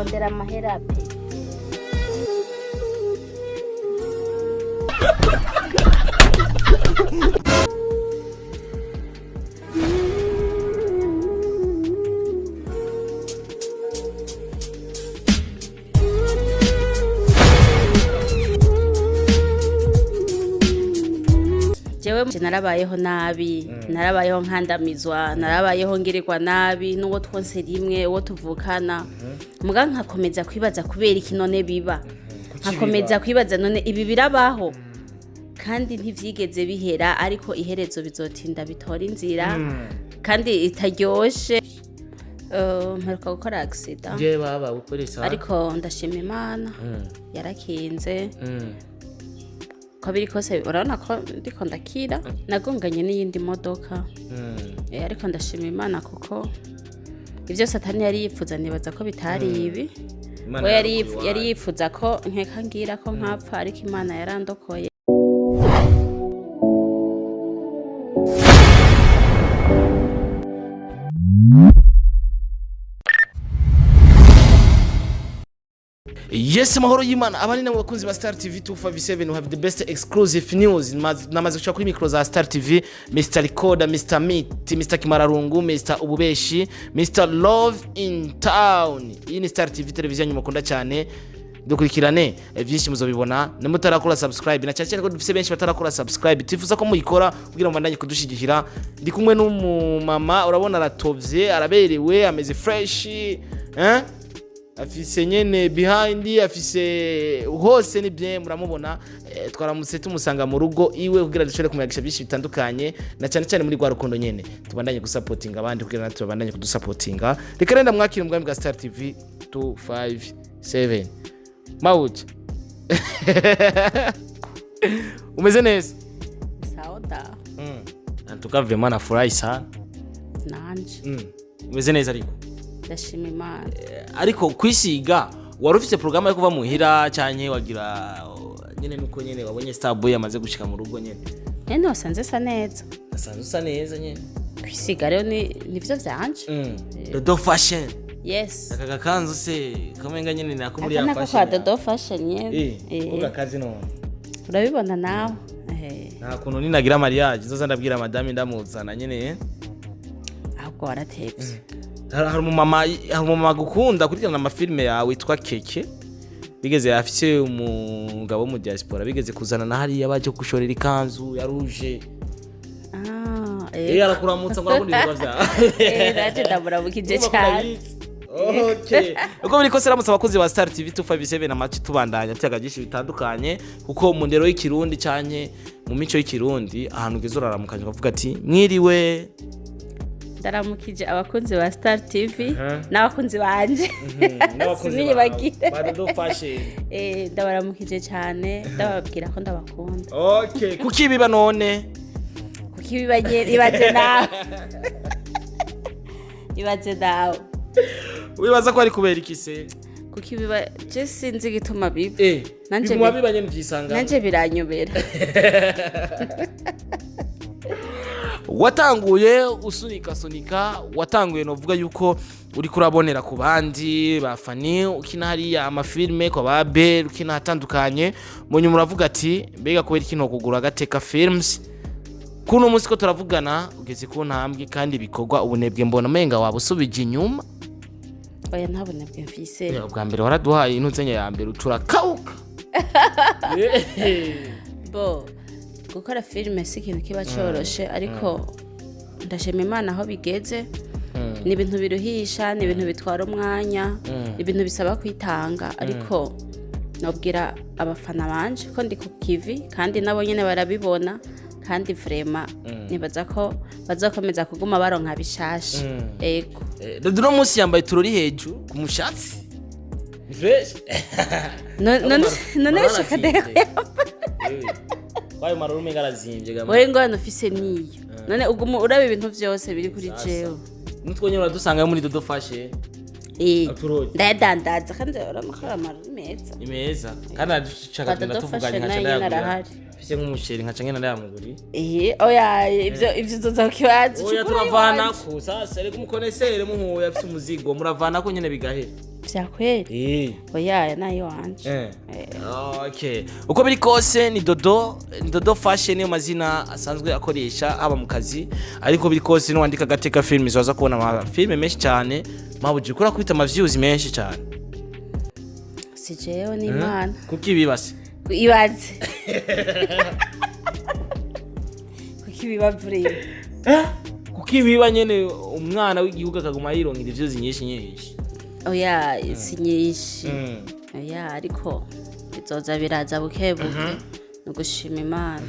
Ndondera amahera pe. Jewe narabayeho nabi, narabayeho nkandamizwa, narabayeho ngirirwa nabi n'uwo twonse rimwe, uwo tuvukana. Muga nkakomeza kwibaza kubera iki none biba, nkakomeza kwibaza none ibi birabaho kandi ntivyigeze bihera, ariko iherezo bizotinda bitora inzira kandi itaryoshe. Mperuka gukora accident. Je baba ukoresa. Ariko ndashima Imana yarakinze. Ko biri kose urabona ko ndiko ndakira, nagonganye n'iyindi modoka. Ariko ndashima Imana kuko ivyo Satani yari yifuza nibaza ko bitari ibi. Imana We yari yarakuye yari iwawe. yifuza ko nkeka ngira ko nkapfa, ariko Imana yarandokoye. Yes, amahoro y'Imana abari namwe bakunzi ba Star TV 257, we have the best exclusive news. Namaze gushaka kuri micro za Star TV Mr Recorder, Mr Meat, Mr Kimararungu, Mr Ububeshi, Mr Love in Town. Iyi ni Star TV, televiziyo yanyu mukunda cyane. Dukurikirane, byinshi muzobibona. Nimutarakora subscribe, na cyane cyane ko dufise benshi batarakora subscribe, twifuza ko muyikora kugira ngo mubandanye kudushigikira. Ndi kumwe n'umumama, urabona aratovye, araberewe, ameze fresh, eh? Afise nyene behind, afise hose ni bien, muramubona. Twaramutse tumusanga mu rugo iwe kugira dushobore kumuyagisha byinshi bitandukanye, na cyane cyane muri rwa rukundo nyene tubandanye gusapotinga abandi kugira natwe babandanye kudusapotinga. Reka renda mwakire mu bwami bwa Star TV 257. Mawuja, umeze neza? Sawa da. En tout cas, vraiment nafurahi sana. Nanje. Umeze neza ariko? Ndashima Imana. Ariko kwisiga, wari ufise porogaramu yo kuva muhira canke wagira nyene nuko nyene wabonye Starboy amaze gushika mu rugo nyene? Nene wasanze sa neza. Asanzwe usa neza nyene. Kwisiga rero ni nivyo vyanje. Dodo Fashion. Yes. Aka gakanzu se kamenga nyene nako muri Aka ya nako fashion. kwa Dodo Fashion nyene. Uga kazi none. Urabibona nawe. Nta kuntu ninagira mariage nzoza ndabwira madame ndamuzana nyene, eh? Ahubwo waratevye. Hari umumama gukunda kurikirana amafilme yawe witwa Keke, bigeze afise umugabo wo mu diaspora, bigeze kuzana na hariya baje gushorera ikanzu ya rouge. Ah. Arakuramutsa ngo arakunda ibikorwa vyawe. Naje ndamuramukije cyane. Okay. Uko biri kose ramutse abakozi ba Star TV 257, amaci tubandanya tuyaga byinshi bitandukanye, kuko mu ndero y'ikirundi canke mu mico y'ikirundi ahantu ugeze uraramukanya ukavuga ati mwiriwe. Ndaramukije abakunzi ba Star TV n'abakunzi banje, siniyibagire. Ba Dodo Fashion. Ndabaramukije cyane, ndababwira ko ndabakunda. Okay. Kuki biba none? Kuko ibibanye, ibaze nawe, ibaze nawe. Wibaza ko ari kubera iki se? Kuko ibiba je sinzi igituma biba. Nanje Biguma biba nyene vyisanga. Nanje biranyobera. Watanguye usunika sunika, watanguye novuga yuko uri kurabonera ku bandi bafani, ukina hariya amafilme kwa ba Bel, ukina hatandukanye, mu nyuma uravuga ati mbega kubera iki kugura Agateka Films? Kuno munsi ko turavugana ugeze ku ntambwe kandi ibikorwa ubunebwe mbona umenga waba usubije inyuma. Oya, nta bunebwe mfise. Ubwa mbere waraduhaye intuzenya ya mbere ucurakawuka. Bo gukora filime si ikintu kiba coroshe, ariko ndashima Imana aho bigeze. Ni ibintu biruhisha, ni ibintu bitwara umwanya, ni ibintu bisaba kwitanga, ariko nobwira abafana banje ko ndi ku kivi kandi nabo nyene barabibona, kandi vraiment nibaza ko bazokomeza kuguma baronka bishasha, ego. Dodo uno munsi yambaye uturori hejuru ku mushatsi, ni fresh. None bishaka ndeke? Kwayo marori umenga arazimvye gama. Wewe ingorane ufise niyo none uguma uraba ibintu vyose biri kuri jewe. Nutwo nyene uradusanga muri Dodo Fashion. Uturori. Ndayadandaza kandi urabona ko ari amarori meza. Ni meza kandi adushaka Kwa tugenda Dodo tuvuganye Fashion nkaca nayo nyene ndayagura. arahari. Afise nk'umu chéri nkaca ngenda ndayamuguriye. Eh, oya, ivyo uzoza kukibaza. Oya, turavanako sasa. Reka umukonesere muhuye afise umuzigo, muravanako nyene bigahera. Vyakweri? Eh. Oya, nayo wanje. Okay. Uko biri kose ni Dodo, ni Dodo Fashion, niyo mazina asanzwe akoresha haba mu kazi, ariko biri kose niwandika Gateka Films waza kubona ama films menshi cyane. Mabuji kura kwita ama views menshi cyane. Si jewe, ni Imana. Kuki bibase? Ibaze kuko ibibavuriye. Kuki biba nyene umwana w'igihugu akaguma yironkera views nyinshi nyinshi? Oya, si nyinshi, oya, ariko bizoza biraza buke buke, ni ugushima Imana.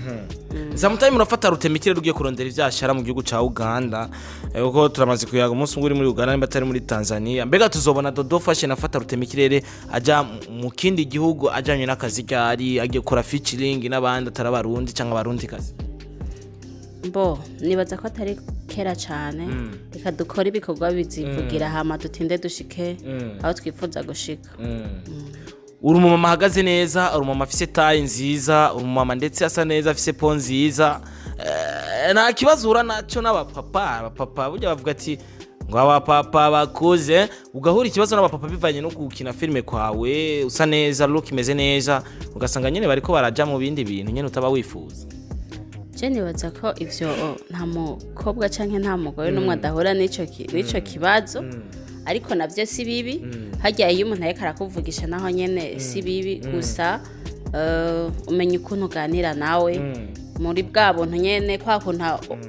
Sometimes urafata rutemikire ugiye kurondera ivyashara mu gihugu ca Uganda, kuko turamaze kuyaga umunsi umwe uri muri Uganda nimba atari muri Tanzania. Mbega tuzobona Dodo Fashion afata rutemikirere aja mu kindi gihugu ajanye n'akazi ryari, agiye gukora featuring n'abandi atari abarundi canke abarundi kazi? Mbo nibaza ko atari kera cane. Reka dukore ibikorwa bizivugira, hama dutinde dushike aho twifuza gushika. Uri umumama ahagaze neza, uri umumama afise taille nziza, uri umumama ndetse asa neza, afise peau nziza. Nta kibazo uhura nacyo n'abapapa? Abapapa burya bavuga ati ngo abapapa bakuze, ugahura ikibazo n'abapapa bivanye no gukina filime kwawe, usa neza, look imeze neza, ugasanga nyene bariko baraja mu bindi bintu nyene utaba wifuza. Je nibaza ko ivyo nta mukobwa canke nta mugore n'umwe adahura n'ico kibazo, ariko navyo si bibi. Harya iyo umuntu ariko arakuvugisha naho nyene si bibi, gusa umenya ukuntu uganira nawe muri bwa buntu nyene, kwa kuntu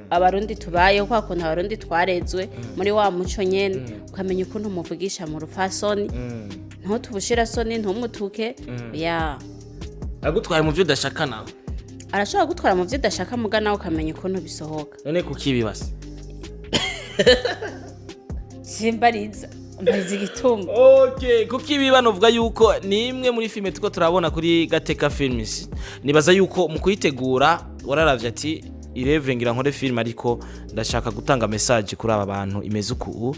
abarundi tubayeho, kwa kuntu abarundi twarezwe muri wa muco nyene, ukamenya ukuntu umuvugisha mu rupfasoni, ntutubushira soni, ntumutuke ya. Agutwaye mu vyo udashaka nawe? Arashobora gutwara mu vyo udashaka, muga nawe ukamenya ukuntu bisohoka. None kuki bibase? Simbariza, mbariza igituma. Okay, kuko ibiba novuga yuko ni imwe muri filime tuko turabona kuri Gateka Films. Nibaza yuko mu kuyitegura wararavye ati irevre ngira nkore film, ariko ndashaka gutanga message kuri aba bantu imeze uku.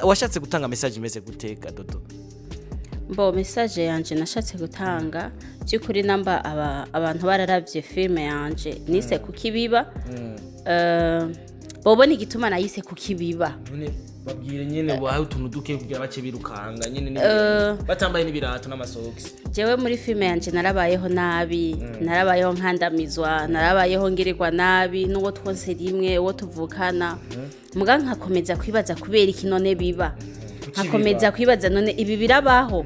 Washatse gutanga message imeze gute ga Dodo? Mbo message yanje nashatse gutanga by'ukuri, namba abantu bararavye filme yanje nise kuki biba, bobona igituma nayise kuki biba. None babwire nyene wahe utuntu duke kugira bace birukanga nyene batambaye n'ibirato n'amasokisi. Jewe muri filme yanje narabayeho nabi, narabayeho nkandamizwa, narabayeho ngirirwa nabi n'uwo twonse rimwe, uwo tuvukana, muga nkakomeza kwibaza kubera iki none biba, nkakomeza kwibaza none ibi birabaho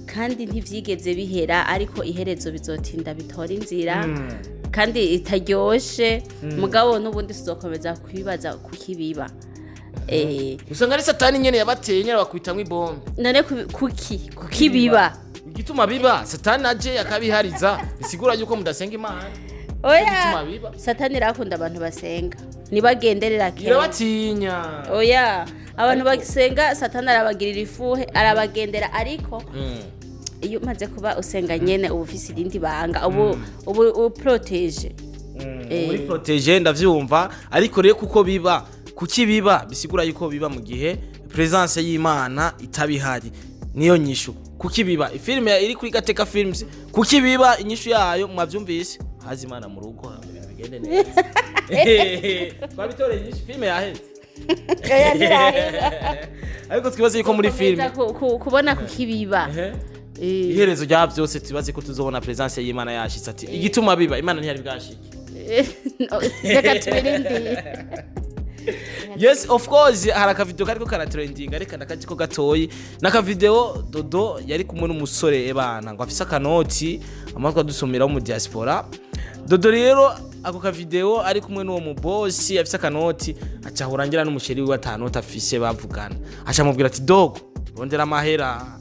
kandi ntivyigeze bihera, ariko iherezo bizotinda bitora inzira kandi itaryoshe, mugabo n'ubundi tuzokomeza kwibaza kuki biba. Usanga ari satani nyene yabateye nyene bakwitamwo ibombe. None kuki biba? Igituma biba, satani aje akabihariza, bisigura yuko mudasenga Imana. Oya. Igituma biba. Satani irakunda abantu basenga, nibagenderera kenshi. Irabatinya. Oya, abantu basenga satani arabagirira ifuhe, arabagendera, ariko iyo umaze kuba usenga nyene uba ufise irindi banga, ubu uprotégé. Muri protégé, ndavyumva, ariko rero kuko biba, kuki biba, bisigura yuko biba mu gihe présence y'Imana itabihari. Niyo nyishu kuki biba. Ifilme iri kuri Gateka Films, kuki biba, inyishu yayo mwavyumvise. Hazi Imana mu rugo hama ibintu bigende neza. Twabitoreye inyishu, filme yaheze. Oya, ntirahera. Ariko twibaze yuko muri filme Gukomeza kubona kuki biba. Iherezo rya byose tubaze ko tuzobona présence y'Imana yashitse, ati igituma biba Imana ntiyari bwashike. Reka tubirindire. Yes, of course, hari akavideo kariko karatrendinga, reka ndakajiko gatoyi n'akavideo Dodo yari kumwe n'umusore ebana ngo afise akanoti amatwi adusomera wo mu diaspora. Dodo rero ako kavideo ari kumwe n'uwo mubosi afise akanoti, aca ahurangira n'umu chéri wiwe atanoti afise, bavugana aca amubwira ati: "Dogo, rondera amahera,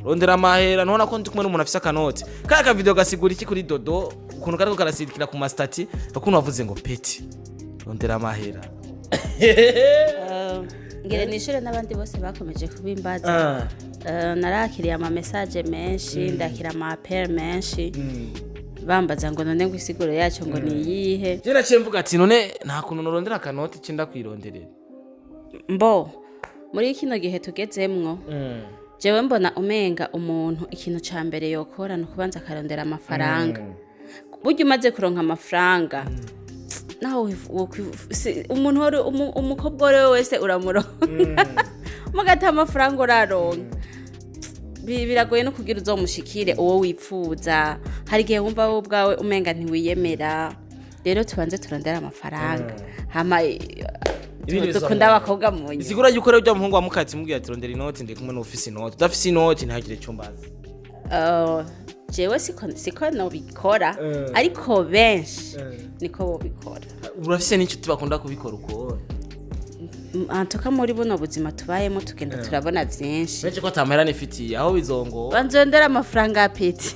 rondera amahera, ntubona ko ndi kumwe n'umuntu afise akanoti." Kaya kavideo gasigura iki kuri Dodo, ukuntu kariko karasirikira ku ma statuts, ukuntu wavuze ngo: "Petit, rondera amahera"? Ngere nishure n'abandi bose bakomeje kubimbaza. Narakiriye ama message menshi, ndakira ama appel menshi, bambaza ngo none ngo isiguro yacu ngo ni iyihe? Je naciye mvuga ati none nta kuntu norondera akanoti cinda kwironderera. Mbo muri kino gihe tugezemwo, jewe mbona umenga umuntu ikintu ca mbere yokora ni ukubanza akarondera amafaranga. Burya umaze kuronka amafaranga, naho umuntu umukobwa uwo ari we wese uramuronka, mugata amafaranga uraronka. Biragoye no kugira uzomushikire uwo wipfuza. Hari igihe wumva wowe ubwawe umenga ntiwiyemera. Rero tubanze turondere amafaranga, hama Ibindi dukunda bizamura. abakobwa mu nyuma. Isigura yuko rero ujya muhungu wa mukatsi mubwira ati rondera inoti, ndi kumwe n'ufise inoti, udafise inoti ntihagire icyo mbaza. Jewe siko nobikora, ariko benshi niko bobikora. Urafise n'inshuti bakunda kubikora uko? Antuka muri buno buzima tubayemo tugenda turabona vyinshi. Benshi ko atamahera nifitiye aho bizongo. Banzondera amafaranga ya petit.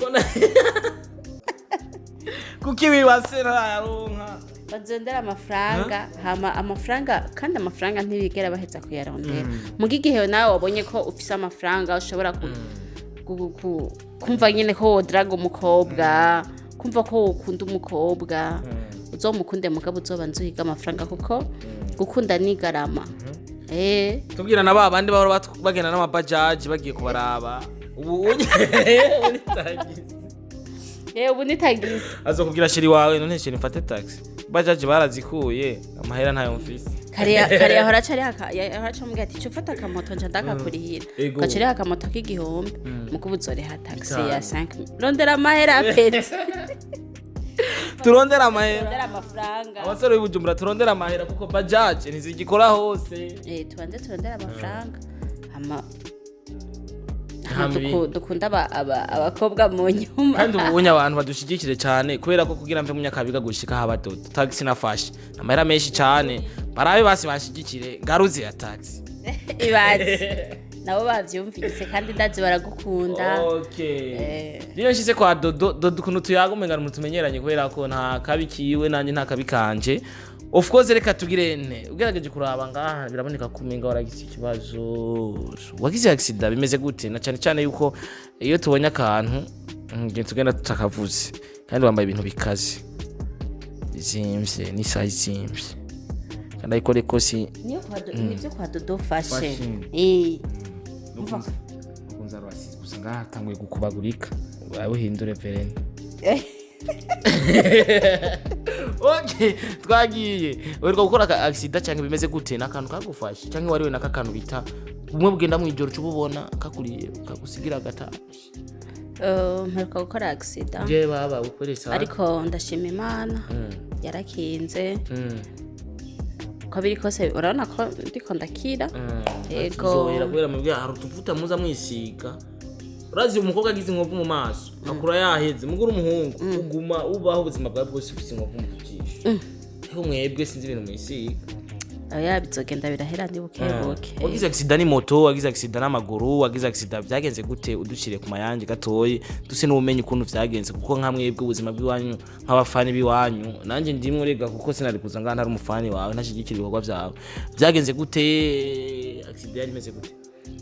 Kuko ibibase ntayaronka. Bazondera amafaranga, hama amafaranga, kandi amafaranga ntibigera baheza kuyarondera. Muga igihe nawe wabonye ko ufise amafaranga, ushobora kumva nyine ko wodraga umukobwa, kumva ko wokunda umukobwa, uzomukunde, mugabo uzobanza uhiga amafaranga, kuko gukunda ni igarama. Tubwira na ba bandi bahora bagenda n'amabajaji bagiye kubaraba ubu unye unitagize. Ubu ni tagisi. Azokubwira chéri wawe: none chéri, mfate taxi, bajaji barazikuye, amahera ntayo mfise. Kare kare yahora aca yahora aca amubwira ati: "Cufata akamoto nca ndakakurihira." Ego. Ugaca uriha akamoto k'1000, mukuba uzoriha taxi Bitanu. ya 5. Rondera amahera, petit. Turondera amahera. Rondera amafaranga. Abasore b'Ibujumbura, turondera amahera kuko bajaji ntizigikora hose. Tubanze turondera amafaranga, hama Hama dukunda abakobwa mu nyuma. Kandi ubunye abantu badushigikire cyane, kubera ko kugira mve munyakabiga gushika haba dodo taxi nafashe amahera menshi cyane. Barabe basi banshigikire ngaruze ya taxi. Ibaze nabo bavyumvise, kandi ndazi baragukunda. Okay. Niyo nshyize kwa Dodo, Dodo ukuntu tuyaga umenga ni umuntu tumenyeranye, kubera ko nta kabi kiwe nanjye nta kabi kanje. Of course, reka tugire nte ugerageje kuraba ngaha biraboneka ko umenga waragize ikibazo, wagize accident. Bimeze gute? Na cyane cyane yuko iyo tubonye akantu tugenda tutakavuze, kandi wambaye ibintu bikaze bizimvye n'isaha izimvye, kandi ariko reko si Niyo kwa nivyo kwa Dodo Fashion. Fashion. Ukunze arwasize gusa ngaha hatanguye gukubagurika, uhindure verine. Okay, twagiye. Uheruka gukora aka accident cyangwa bimeze gute? N'akantu kagufashe cyangwa wariwe n'aka kantu bita bumwe bugenda mu ijoro uca ububona kakuriye kagusigira agatashi? Mperuka gukora accident. Je baba ukoresha. Ariko ndashima Imana, yarakinze. Uko biri kose urabona ko ndiko ndakira. Yego. Tuzohera kubera mubwira hari utuvuta muza mwisiga. Urazi umukobwa agize inkovu mu maso akura yaheze, mugura umuhungu uguma ubaho ubuzima bwawe bwose ufise inkovu mu jisho. Ariko mwebwe sinzi ibintu mwisiga. Oya, bizogenda birahera ndi bukebuke. Wagize accident ni moto, wagize accident n'amaguru, wagize accident byagenze gute? Uducire ku mayange gatoyi duse n'ubumenyi ukuntu vyagenze, kuko nka mwebwe ubuzima bw'iwanyu nk'abafani b'iwanyu, nanjye ndimwe rega, kuko sinari kuza ngaha ntari umufani wawe, ntashyigikira ibikorwa vyawe. Byagenze gute? Accident yari imeze gute?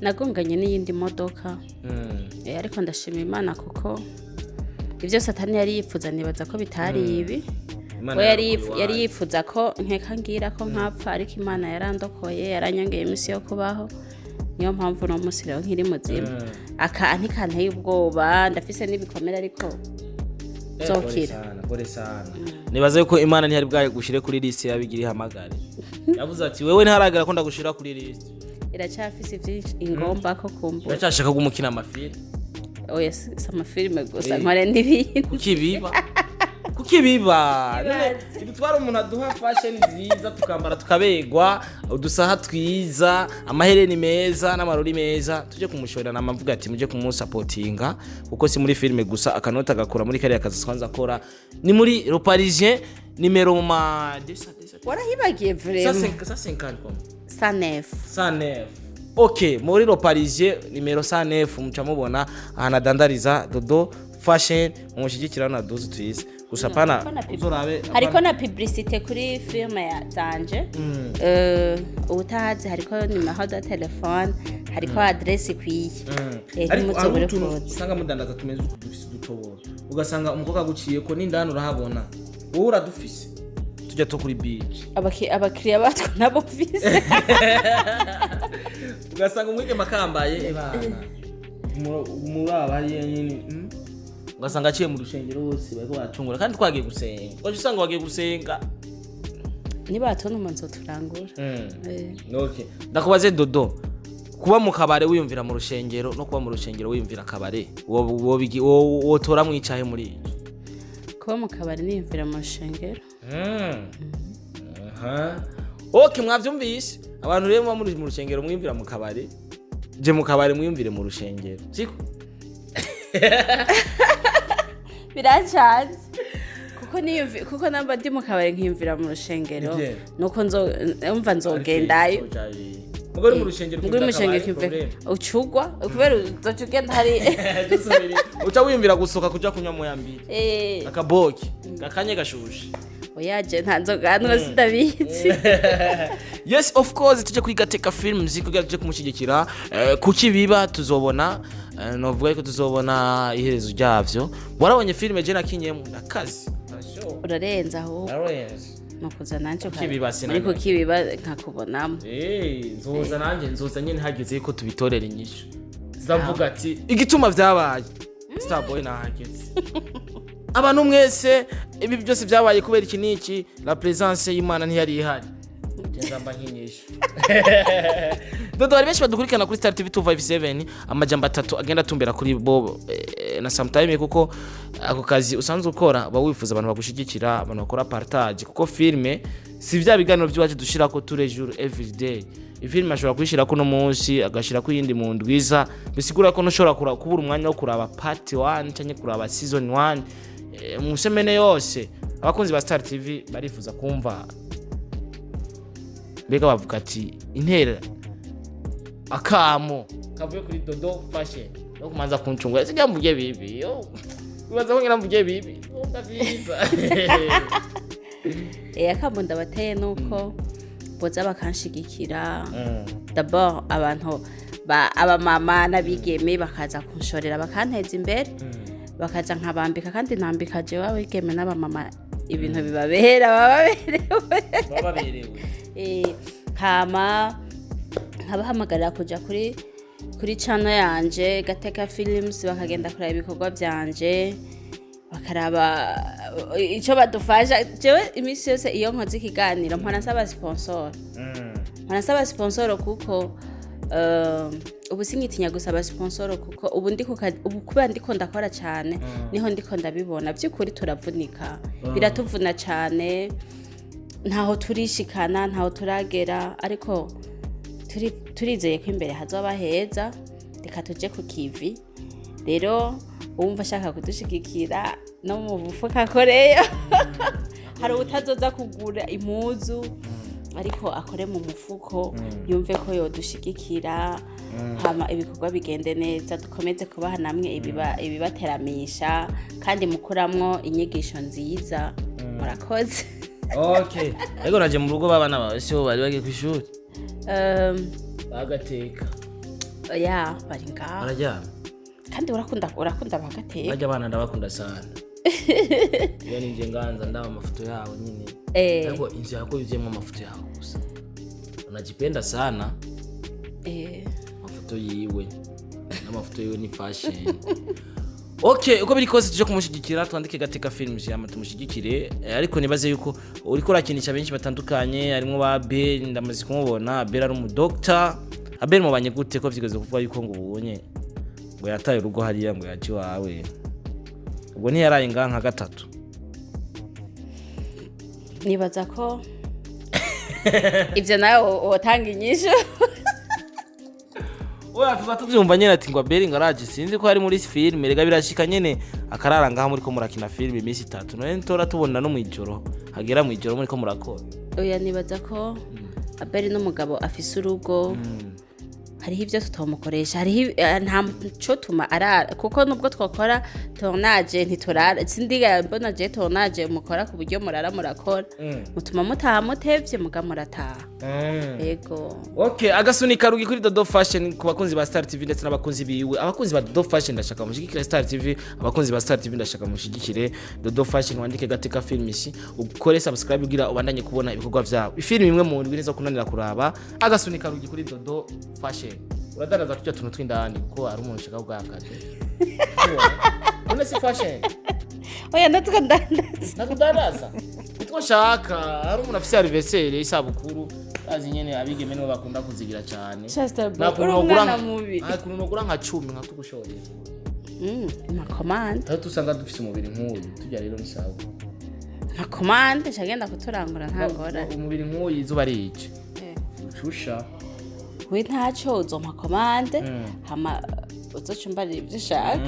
Nagonganye n'iyindi modoka. Ariko ndashima Imana, kuko ibyo Satani yari yifuza nibaza ko bitari ibi. Imana We yari yarakuye yari iwanyu. yifuza ko nkeka ngira ko nkapfa, ariko Imana yarandokoye, yaranyongeye iminsi yo kubaho. Niyo mpamvu uno munsi rero nkiri muzima. Aka ntikanteye ubwoba, ndafise n'ibikomere ariko Pole nzokira. sana, pole sana. Nibaza yuko Imana ntiyari bwagushire kuri liste yabigira ihamagare, yavuze ati wewe ntiharagera ko ndagushira kuri liste. Iracyafise ivyinshi ingomba ko kumbura. Uracyashaka gumukina amafilme? Oya, si amafilime gusa, nkore n'ibindi. Kuki biba? Kuki biba? None dutwara umuntu aduha fashion nziza, tukambara tukabegwa, udusaha twiza, amahereni meza n'amarori meza, tujye kumushorera namavuga ati mujye kumusapotinga, kuko si muri filime gusa, akanota agakora muri kariya kazi twanze akora ni muri Le Parisien nimero mu ma 200. Warahibagiye vraiment. 150 comme. 109. 109. Ok, muri Le Parisien nimero 109 muca mubona ahantu adandariza Dodo Fashion, mumushyigikira na duzi twiza gusa pana. Hariko na Uzorabe. Hariko na publicité kuri firme ya zanje. Ubutahazi hariko nimero de telefone, hariko adresse ikwiye. Ariko hari ntimuzobure utuntu kuza. usanga mudandaza tumeze uku, dufise udutoboro, ugasanga umukobwa aguciye ko n'indani urahabona, wowe uradufise tujya to kuri beach. Abakiriya batwo nabo mfise. Ugasanga umwigeme akambaye ebana muraba hariya nyine. Ugasanga aciye mu rushengero bose bariko baracungura kandi twagiye gusenga, ugaca usanga wagiye gusenga. Nibatona umuntu turangura. Okay, ndakubaze Dodo, kuba mu kabare wiyumvira mu rushengero no kuba mu rushengero wiyumvira akabare, wotora mwicaye muri ico? Kuba mu kabari niyumvira mu rushengero. Aha. Okay, mwavyumvise. Abantu rero muba muri mu rushengero mwiyumvira mu kabare, je mu kabare mwiyumvire mu rushengero, siko? Biracanze kuko kuko namba ndi mu kabari nkiyumvira mu rushengero, Ni bien. nuko nzo umva nzogendayo. Mugore mu rushengero. Mugore mu rushengero ukiyumvira ucugwa kubera uzoca ugenda hari. Uca wiyumvira gusohoka kuja kunywa moya mbiri, akaboki gakanye gashushe. Oya, je nta nzoga nwa, sindabizi. Yes, of course, tuje kuri Gateka Films kugira tuje kumushyigikira. Kuki biba tuzobona, novuga yuko tuzobona iherezo ryavyo. Warabonye filime je nakinyemo ndakazi? Urarenze ahubwo. Narenze. Nukuza nanje Kukibiba muri sinanjye. kukibiba nkakubonamo. Eh, nzoza nanjye, nzoza nyine hageze yuko tubitorera inyishu, zavuga ati igituma vyabaye Starboy nahageze. Abantu mwese, ibi byose byabaye kubera iki n'iki, la présence y'Imana ntiyari ihari. Nzamba nk'inyishu. Dodo, hari benshi badukurikirana kuri Star TV 257, amajambo atatu agenda atumbera kuri bo, na sometime kuko ako kazi usanzwe ukora uba wifuza abantu bagushigikira, abantu bakora partage, kuko filme si bya biganiro by'iwacu dushirako tous les jours, every day. Ifilme ashobora kuyishirako uno munsi, agashirako iyindi mu ndwiza, bisigura ko ntushobora kubura umwanya wo kuraba part 1 canke kuraba season 1 mu semaine yose. Abakunzi ba Star TV barifuza kumva mbega bavuga ati intera akamo kavuye kuri Dodo Fashion no kumanza kuncungura, sijya mvuge bibi yo bibaza ko ngira mvuge bibi, umva vyiza. Akamo ndabateye nuko boza bakanshigikira. D'abord abantu abamama n'abigeme bakaza kunshorera, bakanteza imbere, bakaza nkabambika, kandi nambika jewe abigeme n'abamama ibintu bibabera, baba baberewe. Baba baberewe. Hama nkabahamagarira kuja kuri channel yanje Gateka Films, bakagenda kuraba ibikorwa vyanje, bakaraba ico badufasha. Jewe iminsi yose iyo nkoze ikiganiro mpora nsaba sponsor, mpora nsaba sponsor kuko ubu sinkitinya gusaba sponsor, kuko ubu ndi ubu kubera ndiko ndakora cyane, niho ndiko ndabibona by'ukuri turavunika, biratuvuna cyane, ntaho turishikana, ntaho turagera, ariko turizeye ko imbere hazoba heza. Reka tuje ku kivi rero. Uwumva ashaka kudushigikira no mu bufuka akoreyo, hari utazoza kugura impuzu ariko akore mu mufuko, yumve ko yodushigikira, hama ibikorwa bigende neza, dukomeze kubaha namwe ibibateramisha kandi mukuramwo inyigisho nziza. Murakoze. Okay, ariko naje mu rugo babana bawe sibo bari bagiye ku ishuri? Bagateka. Oya, bari ngaho. Bararyama. Kandi urakunda bagateka. Bajya abana ndabakunda sana. Iyo ninjye nganza ndaba amafoto yabo nyine. Ariko inzu yako yuzuyemo amafoto yawe gusa, unajipenda sana. Amafoto yiwe n'amafoto yiwe ni fashion. Okay, uko biri kose tuje kumushyigikira, twandike Gateka Films yama tumushyigikire. Ariko nibaze yuko uriko urakinisha benshi batandukanye, harimo ba Abel, ndamaze kumubona. Abel ari umudokta. Abel mubanye gute, ko vyigeze kuvuga yuko ngo ubonye ngo yataye urugo hariya, ngo yaje iwawe, ubwo ntiyaraye ngaha nka gatatu? Nibaza ko ibyo nawe wotanga inyishu. Oya, tuba tuvyumva nyene ati ngo Abel ngo araje, sinzi ko ari muri filime. Rega birashika nyene akarara ngaha muriko murakina filime iminsi 3, none ntora tubona no mwijoro, hagera mwijoro muriko murakora. Oya, nibaza ko Abel n'umugabo afise urugo, hariho ibyo tutamukoresha, hariho nta cyo tuma arara, kuko nubwo twakora tournage ntiturara. Sindiga mbona je tournage mukora ku buryo murara murakora, mutuma mutaha mutevye, muga murataha. Yego. Okay, agasunika rugi kuri Dodo Fashion ku bakunzi ba Star TV ndetse n'abakunzi biwe. Abakunzi ba Dodo Fashion ndashaka mushigikire Star TV, abakunzi ba Star TV ndashaka mushigikire Dodo Fashion. Wandike Gateka Films, ukore subscribe kugira ubandanye kubona ibikorwa vyabo. Ifilm imwe mu ndwi nizo kunanira kuraba. Agasunika rugi kuri Dodo Fashion. Uradandaza tujya tuntu tw'indani kuko ari umuntu ushaka bwakaje. None si fashion? Oya, natwo ndandaza. Natudandaza nitwo nshaka. Hari umuntu afise anniversaire, isabukuru, azi nyene abigeme nibo bakunda kuzigira cyane. Chester Boy, Nta kuntu uri nogura umwana mubi. Nta kuntu nogura nka 10 nkatugushorera. Ma commande. Aho tusanga dufise umubiri nk'uyu tujya rero ni sawa. Ma commande cagenda kuturangura, nta ngorane. Umubiri nk'uyu izuba rice ucusha. We ntaco, uzompa commande, hama uzoca umbarira ivyo ushaka.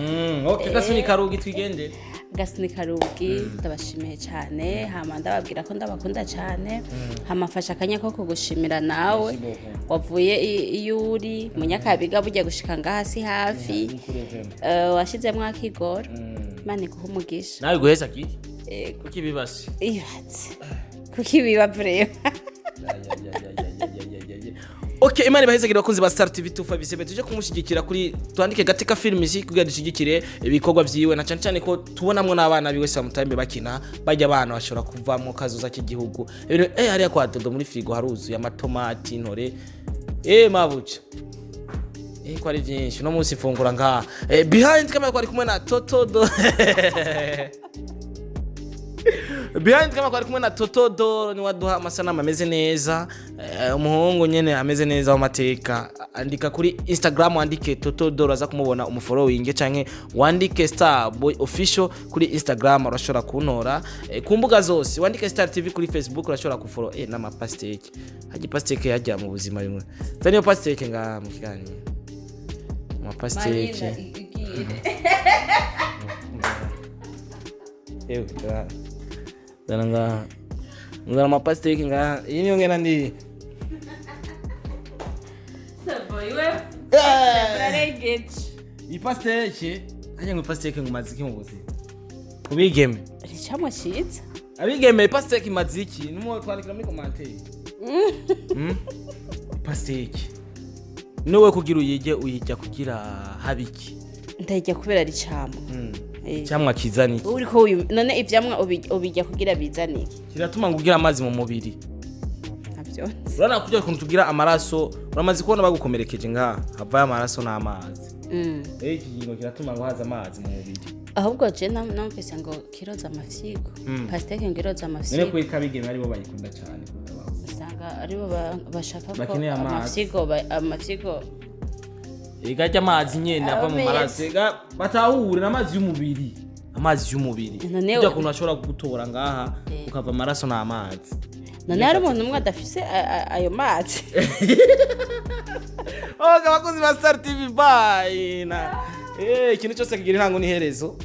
Okay, gasunika rugi twigendere. Gasunika rugi, ndabashimiye cyane, hama ndababwira ko ndabakunda cyane, hama mfashe akanya ko kugushimira nawe. Merci beaucoup. Wavuye iyo uri munyakabiga bujya gushika ngaha si hafi. Washizemwo akigoro. Imana iguhe umugisha. Nawe guheza kiki. Yego. Kuki bibase? Ibatse kuko ibiba vraiment. Okay, Imana ibahezagire abakunzi ba Star TV 257. Tuje kumushyigikira kuri twandike Gateka Films kugira dushyigikire ibikorwa vyiwe, na cyane cyane ko tubonamwo n'abana biwe sometime bakina. Bajya abana bashobora kuvamwo kazoza k'igihugu. Ibintu hariya kwa Dodo muri frigo haruzuye amatomati, intore, mabuja, ko ari byinshi no munsi fungura ngaha. Behind camera kwari kumwe na Toto Do. Behind camera kwari kumwe na Toto Do, ni waduha amasanamu ameze neza. Umuhungu nyene ameze neza w'amateka. Andika kuri Instagram, wandike Toto Do, uraza kumubona, umufollowing, canke wandike Star Boy Official kuri Instagram, urashobora kuntora. Ku mbuga zose wandike Star TV kuri Facebook, urashobora kufollow. N'amapasteke haji pasteke yajya mu buzima bimwe zaniyo pasteke ngaha mu kiganiro amapasteke. Ewe, zana ngaha, nzana amapasteke ngaha, iyi niyo ngena ndi. Iyi pasteke hajya ngo ipasteke ngo imaze iki mu buzima kubigeme? Icamwa ciza. Abigeme, ipasteke imaze iki? Nimwo twandikira muri commentaire. Pasteke niwe kugira uyirye, uyirya kugira habe iki? Ndayirya kubera ari icamwa. Icyamwa kizana iki? Uriko none ivyamwa ubirya kugira bizane iki? Kiratuma ngo ugire amazi mu mubiri. Navyo nzi. Urabona kurya ukuntu tugira amaraso, uramaze kubona bagukomerekeje ngaha havayo amaraso n'amazi. Rero iki kingo kiratuma ngo haza amazi mu mubiri. Ahubwo je numvise ngo kiroza amafyigo, pasteke ngo iroza None amafyigo. ko abigeme aribo bayikunda cyane kuruta abahungu. Usanga aribo bashaka ko Bakeneye amazi. amafyigo amafyigo. Ega ajya amazi nyene ava mu Aba maraso, ega batahure n'amazi y'umubiri, amazi y'umubiri. None Kurya kuntu ashobora kugutora ngaha ukava amaraso n'amazi. None hari umuntu umwe adafise ayo mazi? Okay, abakozi ba Star TV, bye. Na ikintu cyose kigira intango n'iherezo.